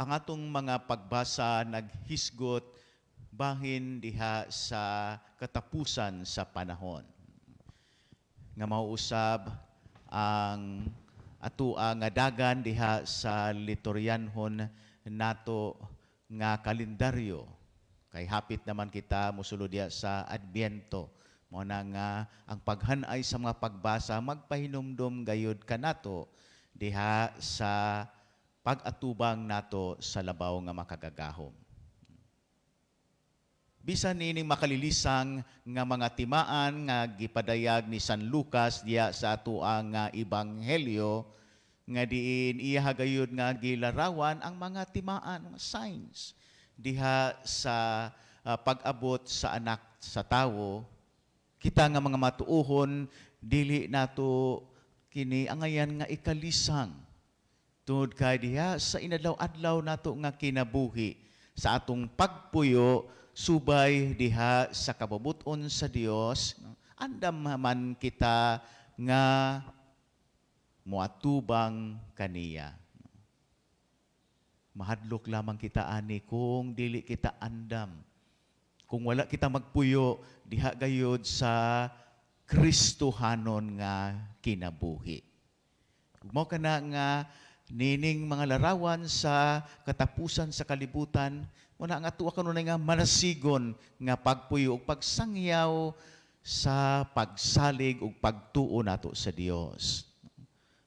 Ang atong mga pagbasa naghisgot bahin diha sa katapusan sa panahon nga mauusab ang atua nga dagan diha sa lituryanhon nato nga kalendaryo, kay hapit naman kita mosulod diha sa Adbyento. Mao na nga ang paghanay sa mga pagbasa magpahinumdom gayud kanato diha sa pag-atubang nato sa Labaw nga Makagagahom. Bisan nining makalilisang nga mga timaan nga gipadayag ni San Lucas diya sa atoang nga ebanghelyo, nga diin iya gayud nga gilarawan ang mga timaan, mga signs diha sa pag-abot sa Anak sa Tawo, kita nga mga matuohon dili nato kini angayan nga ikalisang tungod kay diha sa inadlaw-adlaw nato nga kinabuhi, sa atong pagpuyo subay diha sa kabubut-on sa Dios, no, andam man kita nga moatubang kaniya. Mahadlok lamang kita ani kung dili kita andam, kung wala kita magpuyo diha gayud sa Kristohanon nga kinabuhi. Mao kana nga nining mga larawan sa katapusan sa kalibutan, mao na nga atua kanunay nga manasigon nga pagpuyo ug pagsangyaw sa pagsalig ug pagtuo nato sa Dios.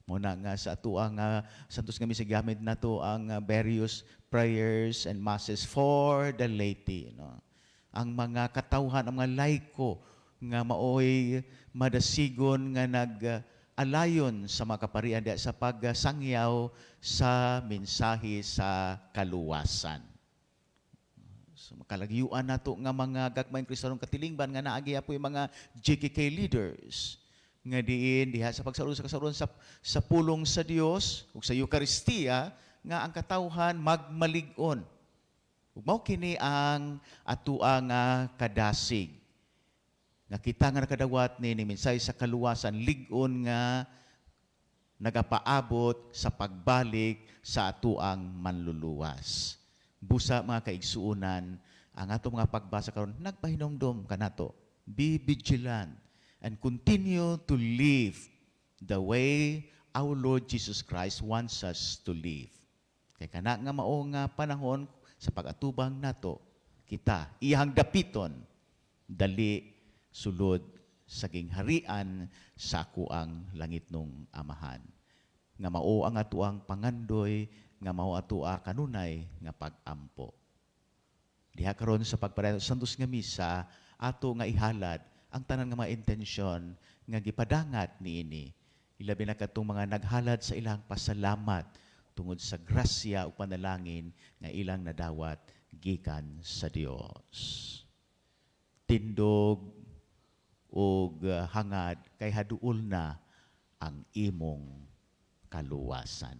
Mao na nga sa atua nga Santos nga Misa, gamit nato ang various prayers and masses for the laity, no? Ang mga katawhan, ang mga laiko nga maoy madasigon nga nag alayon sa mga kaparian diha sa pagsangyaw sa mensahe sa kaluwasan. So makalagyuan nato nga mga gagmayng Kristiyanong katilingban nga naa gyapoy mga JKK leaders nga diin diha sa pagsaulog sa kasaulon sa pulong sa Dios ug sa Eukaristiya nga ang katawhan magmalig-on. Ug mao kini ang atua nga kadasig nga kita nga nakadawat ni mensahe sa kaluwasan, lig-on nga nagapaabot sa pagbalik sa atuang Manluluwas. Busa, mga kaigsuonan, ang atong mga pagbasa karon nagpahinumdom kanato. Be vigilant and continue to live the way our Lord Jesus Christ wants us to live. Kay kana nga mao nga panahon sa pag-atubang nato, kita iyang dapiton dali sulod sa gingharian sa akuang langitnong Amahan. Nga mao ang atuang pangandoy, nga mao atua kanunay nga pag-ampo. Diha karon sa pagpadayon sa Santos nga Misa, ato nga ihalad ang tanan nga mga intensyon nga gipadangat niini. Ilabi na katong mga naghalad sa ilang pasalamat tungod sa grasya ug panalangin nga ilang nadawat gikan sa Dios. Tindog ug hangad kay haduol na ang imong kaluwasan.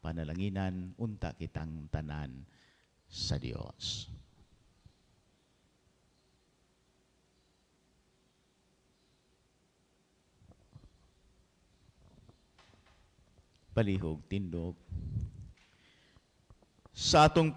Panalanginan unta kitang tanan sa Dios. Palihog tindog. Sa atong